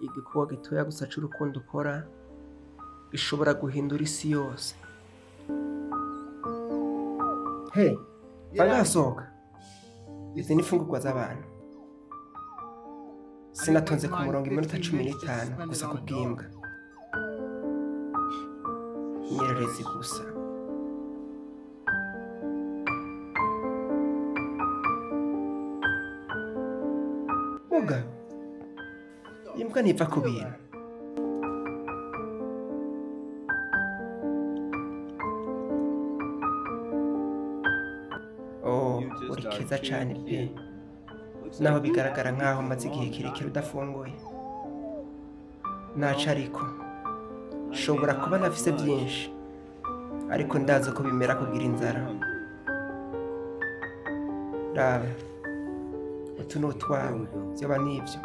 Igikorwa gitoya gusa c'urukundo ukora gishobora guhindura isi yose. Hey, bangasohoka. Izi ni imfungurwa z'abantu. Sinatonze ku murongo iminota 15 gusa kubw'imbwa. Inyererezi gusa. Mugabo, imbwa ntiva ku bintu. Oh, uri keza cane pe. Naho bigaragara nkaho umaze igihe kirekire udafunguye. Naco ariko. Nshobora kuba ntafise byinshi, ariko ndazi ko bimera kugira inzara. Raba, utu ni utwawe, vyoba nivyo.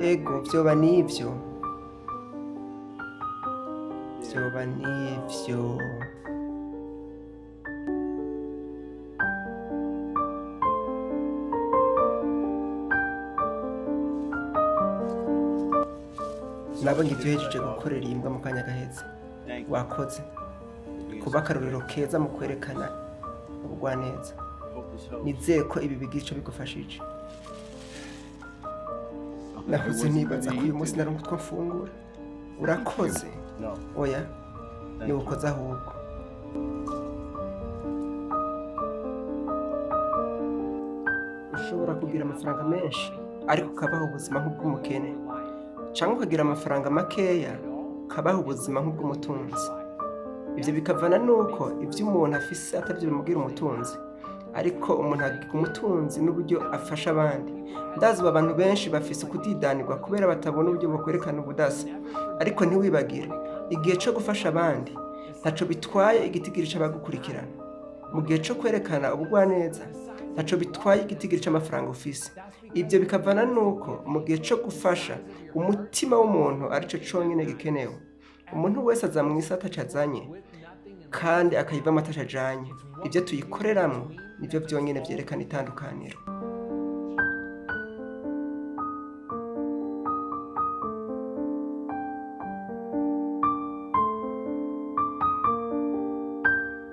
Ego, vyoba nivyo. Vyoba nivyo. Nabonye ibyo uhejeje gukorera iyi mbwa mu kanya gaheze. Wakoze. Kuba akarorero keza mu kwerekana ubugwaneza. Nizeye ko ibi bigira ico bigufashije. Nahoze nibaza ko uyu munsi naronka utwo mfungura. Urakoze. Oya, niwukoze ahubwo. Ushobora kugira amafaranga menshi ariko ukabaho ubuzima nk'ubw'umukene, canke ukagira amafaranga makeya ukabaho ubuzima nk'ubw'umutunzi. Ivyo bikavana nuko ivyo umuntu afise atavyo bimugira umutunzi, ariko umuntu agira umutunzi n'uburyo afasha abandi. Ndazi ubu abantu benshi bafise ukudidanirwa kubera batabona uburyo bokwerekana ubudasa, ariko ntiwibagire igihe co gufasha abandi ntaco bitwaye igitigiri c'abagukurikirana. Mu gihe co kwerekana ubugwaneza ntaco bitwaye igitigiri c'amafaranga ufise. Ivyo bikavana nuko mu gihe co gufasha umutima w'umuntu arico conyene gikenewe. Umuntu wese aza mw'isi ataco azanye kandi akayivamwo ataco ajanye. Ivyo tuyikoreramwo nivyo vyonyene vyerekana itandukaniro.